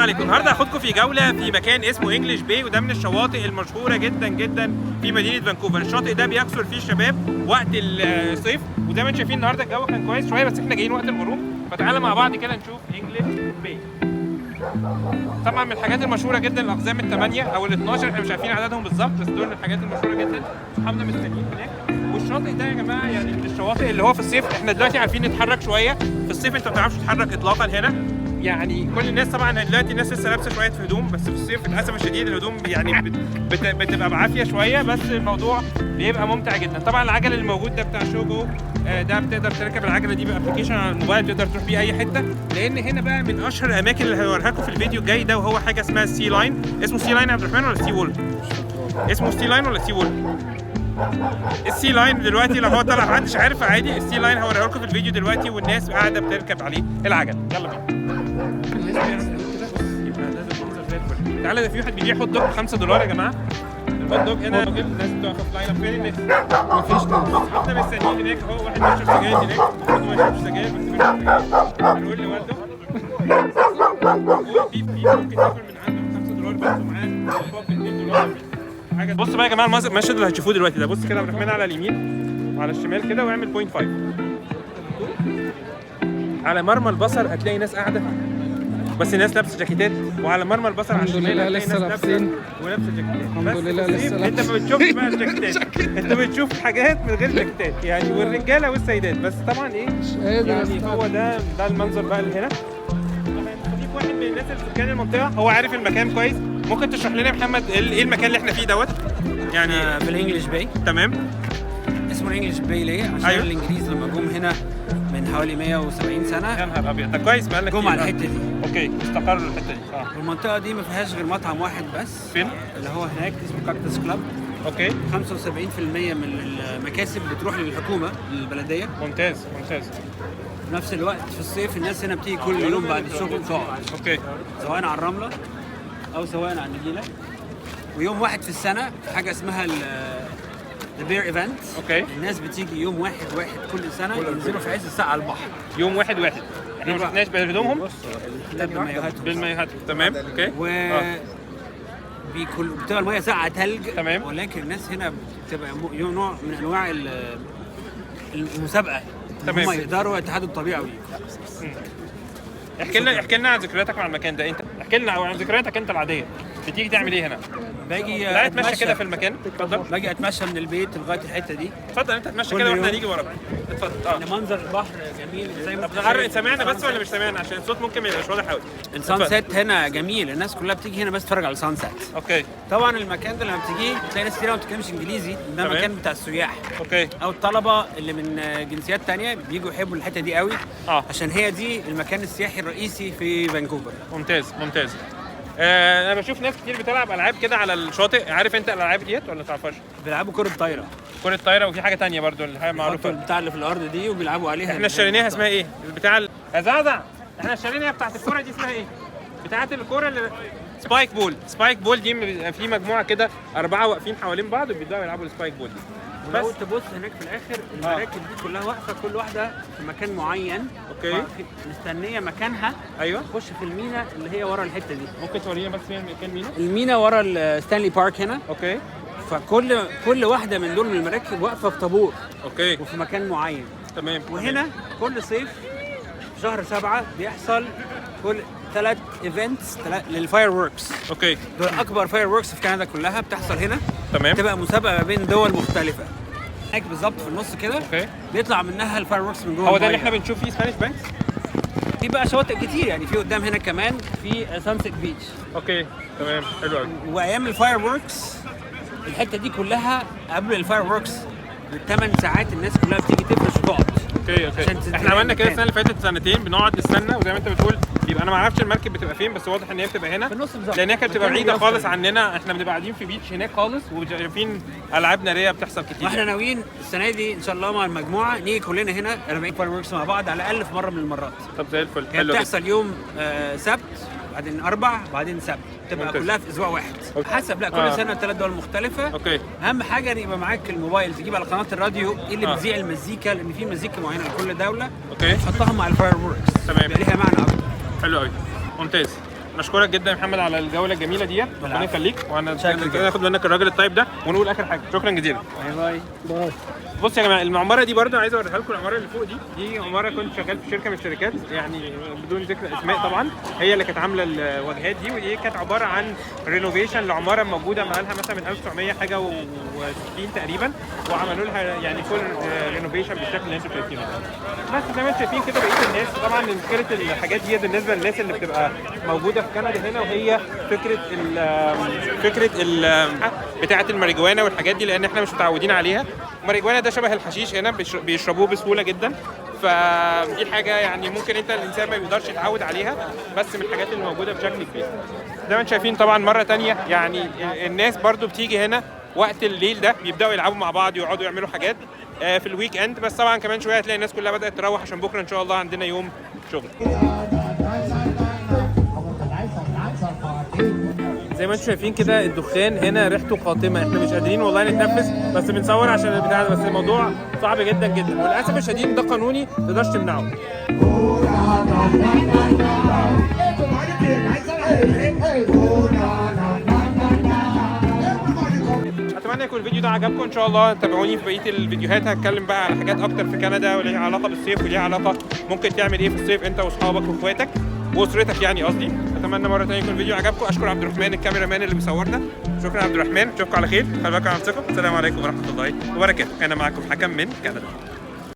عليكم. النهارده هاخدكم في جولة في مكان اسمه English Bay، وده من الشواطئ المشهورة جدا جدا في مدينة فانكوفر. الشاطئ ده بيكثر فيه الشباب وقت الصيف، وزي ما انتم شايفين النهارده الجو كان كويس شويه، بس احنا جايين وقت الغروب. فتعالى مع بعض كده نشوف English Bay. طبعا من الحاجات المشهورة جدا الاقزام الثمانية او ال 12، احنا مش عارفين عددهم بالظبط، بس دول من الحاجات المشهورة جدا. صحابنا مستنيين هناك. والشاطئ ده يا جماعة يعني من الشواطئ اللي هو في الصيف احنا دلوقتي عارفين نتحرك شويه، في الصيف انت ما بتعرفش تتحرك اطلاقا هنا. يعني كل الناس طبعا دلوقتي الناس لسه لابسه شوية في هدوم، بس في الصيف للاسف الشديد الهدوم يعني بت بت بتبقى بعافية شويه، بس الموضوع بيبقى ممتع جدا. طبعا العجل اللي موجود ده بتاع شوجو، ده بتقدر تركب العجلة دي ب application على الموبايل، تقدر تروح بيه اي حته. لان هنا بقى من اشهر الاماكن اللي هوريها لكم في الفيديو الجاي ده، وهو حاجة اسمها ال sea line. اسمه sea line يا عبد الرحمن ولا sea wall؟ اسمه sea line ولا sea wall؟ ال sea line دلوقتي لو هو طلع محدش عارف عادي. ال sea line هوريه لكم في الفيديو دلوقتي، والناس قاعدة بتركب عليه العجل. يلا بينا. يبقى لازم منظر زي الفل. تعالى، ده في واحد بيبيع hot dog ب 5 دولار يا جماعه. ال hot dog هنا الناس بتقف في line up. فين الناس؟ مفيش ناس. احنا مستنيين هناك اهو. واحد بيشرب سجاير هناك، المفروض ما يشربش سجاير بس بيشرب سجاير. هنقول لوالده هو في ممكن تاكل من عنده ب 5 دولار بس، ومعاه بوب ب 2 دولار حاجه. بص بقى يا جماعه، المشهد اللي هتشوفوه دلوقتي ده، بص كده عبد الرحمن على اليمين وعلى الشمال كده واعمل 0.5. على مرمى البصر هتلاقي ناس قاعده، بس الناس لابسه جاكيتات، وعلى مرمى البصر على الحمد الشمال لله هتلاقي لسه ناس لابسه لابسين. ولابسه جاكيتات. الحمد بس لله في لسه الصيف انت ما لابسين. بتشوفش بقى الجاكيتات، انت بتشوف حاجات من غير جاكيتات يعني، والرجاله والسيدات. بس طبعا ايه مش قادر يعني استوعب. هو ده المنظر بقى اللي هنا. طبعا واحد من الناس اللي سكان المنطقة هو عارف المكان كويس. ممكن تشرح لنا يا محمد ايه المكان اللي احنا فيه دوت يعني؟ في ال English Bay. اسمه ال English Bay ليه؟ عشان الانجليز لما جم هنا من حوالي 170 سنه، يا نهار ابيض، ده كويس بقالنا جم كتير. على الحتة دي. okay، استقروا الحتة دي. والمنطقة دي ما فيهاش غير مطعم واحد بس. فين؟ اللي هو هناك اسمه Cactus Club. 75% من المكاسب بتروح للحكومه، للبلديه. ممتاز ممتاز. في نفس الوقت في الصيف الناس هنا بتيجي كل يوم بعد الشغل تقعد، سواء على الرملة او سواء على النجيله. ويوم واحد في السنة في حاجة اسمها the beer event. الناس بتيجي يوم واحد واحد كل سنه، ينزلوا في عز الساعة على البحر. يوم واحد واحد. احنا ما شفناش بهدومهم. ده بمايوهاتهم. بالمايوهات، تمام، okay. و بيكل بتبقى المية ساقعه تلج. ولكن الناس هنا بتبقى نوع من انواع المسابقه. هم يقدروا يتحدوا الطبيعة ويجوا. احكي لنا، احكي لنا عن ذكرياتك مع المكان ده. انت احكي لنا عن ذكرياتك انت العاديه، بتيجي تعمل ايه هنا؟ باجي تعالى اتمشى كده في المكان، اتفضل. باجي اتمشى من البيت لغاية الحتة دي. اتفضل انت اتمشى كل كده واحنا يوم. هنيجي وراك، اتفضل. ان منظر البحر جميل زي ما طب نعرف سامعنا بس ولا مش سامعنا؟ عشان الصوت ممكن ما يبقاش واضح قوي. ال sunset هنا جميل، الناس كلها بتيجي هنا بس تتفرج على ال sunset. طبعا المكان ده لما بتيجي تلاقي ناس كتير ما بتتكلمش انجليزي، ده مكان بتاع السياح او الطلبة اللي من جنسيات تانية بيجوا يحبوا الحتة دي قوي، عشان هي دي المكان السياحي الرئيسي في فانكوفر. ممتاز ممتاز. انا بشوف ناس كتير بتلعب العاب كده على الشاطئ. عارف انت الالعاب ديت ولا ما تعرفهاش؟ بيلعبوا كره طايره. كرة طايره، وفي حاجة تانية برضو اللي هي بيحطوا معروفه. البتاع اللي في الارض دي وبيلعبوا عليها. احنا اشتريناها اسمها ايه؟ البتاع يا زعزع، احنا اشتريناها بتاعت الكورة دي اسمها ايه؟ بتاعت الكورة اللي spike ball. spike ball دي بيبقى في مجموعة كده اربعة واقفين حوالين بعض وبيبداوا يلعبوا ال spike ball دي. ولو بس تبص هناك في الاخر المراكب دي كلها واقفه، كل واحدة في مكان معين. مستنيه مكانها تخش في المينا اللي هي ورا الحتة دي. ممكن تورينا بس فين مكان مينا؟ المينا ورا ال Stanley Park هنا. فكل واحدة من دول من المراكب واقفة في طابور وفي مكان معين. وهنا كل صيف في شهر 7 بيحصل كل ثلاث events لل fireworks. دول اكبر fireworks في كندا كلها بتحصل هنا. تبقى مسابقة ما بين دول مختلفه. هناك بالظبط في النص كده بيطلع منها ال fireworks من جوه هو ده اللي المية. احنا بنشوف فيه Spanish Banks؟ في بقى شواطئ كتير يعني، في قدام هنا كمان في Sunset Beach. okay، تمام، حلو قوي. وايام ال fireworks الحتة دي كلها قبل ال fireworks ب8 ساعات الناس كلها بتيجي تفرش وتقعد عشان احنا عملنا كده المكان. السنة اللي فاتت، سنتين بنقعد نستنى، وزي ما انت بتقول يبقى انا ما اعرفش المركب بتبقى فين، بس واضح ان هي بتبقى هنا في النص بالظبط. لان هي كانت بتبقى مكان بعيدة بيوصل. خالص عننا. احنا بنبقى قاعدين في beach هناك خالص وشايفين العاب نارية بتحصل كتير. واحنا ناويين السنة دي ان شاء الله مع المجموعة نيجي كلنا هنا 40 fireworks مع بعض على الاقل في مرة من المرات. طب زي الفل. هي حلو جدا. بتحصل يوم سبت، بعدين اربع، بعدين سبت، تبقى كلها في اسبوع واحد. حسب، لا، كل سنة ثلاث دول مختلفه. اهم حاجة ان يبقى معاك الموبايل تجيب على قناة الراديو إيه اللي بتذيع المزيكا، لان في مزيكا معينة لكل دولة تحطها مع ال fireworks، يبقى ليها معنى اكتر. حلو قوي، ممتاز. نشكرك جدا يا محمد على الجولة الجميلة ديت، ربنا يخليك. وانا شكرا جدا. ناخد منك الراجل الطيب ده ونقول اخر حاجه. شكرا جزيلا. bye bye. بص يا جماعة، العمارة دي برضه عايز اوريها لكم. العمارة اللي فوق دي عمارة كنت شغال في شركة من الشركات، يعني بدون ذكر اسماء طبعا، هي اللي كانت عامله الواجهات دي، ودي كانت عبارة عن renovation لعماره موجودة بقالها مثلا من 1900 حاجة و60 تقريبا، وعملوا لها يعني full renovation بالشكل اللي انتم شايفينه ده. بس زي ما انتم شايفين كده بقية الناس. طبعا مشكلة الحاجات دي بالنسبة للناس اللي بتبقى موجودة في كندا هنا، وهي فكره ال بتاعه الماريجوانا والحاجات دي، لان احنا مش متعودين عليها. الماريجوانا ده شبه الحشيش هنا، بيشربوه بسهولة جدا، فدي حاجة يعني ممكن انت الانسان ما بيقدرش يتعود عليها، بس من الحاجات اللي موجودة بشكل كبير. زي ما انتم شايفين طبعا مرة تانية، يعني الناس برضو بتيجي هنا وقت الليل ده، بيبداوا يلعبوا مع بعض، يقعدوا يعملوا حاجات في ال weekend. بس طبعا كمان شوية هتلاقي الناس كلها بدات تروح، عشان بكره ان شاء الله عندنا يوم شغل. زي ما انتم شايفين كده الدخان هنا ريحته قاتمه، احنا مش قادرين والله نتنفس، بس بنصور عشان البتاع ده، بس الموضوع صعب جدا جدا، وللاسف الشديد ده قانوني ما تقدرش تمنعه. اتمنى يكون الفيديو ده عجبكم ان شاء الله. تابعوني في بقية الفيديوهات، هتكلم بقى على حاجات اكتر في كندا وليها علاقة بالصيف، وليها علاقة ممكن تعمل ايه في الصيف انت واصحابك واخواتك واسرتك يعني قصدي. اتمنى مرة ثانية يكون الفيديو عجبكم. اشكر عبد الرحمن ال cameraman اللي بيصورنا. شكرا عبد الرحمن، اشوفكم على خير، خلي بالكم على نفسكم. السلام عليكم ورحمة الله وبركاته. انا معكم حكم من كندا.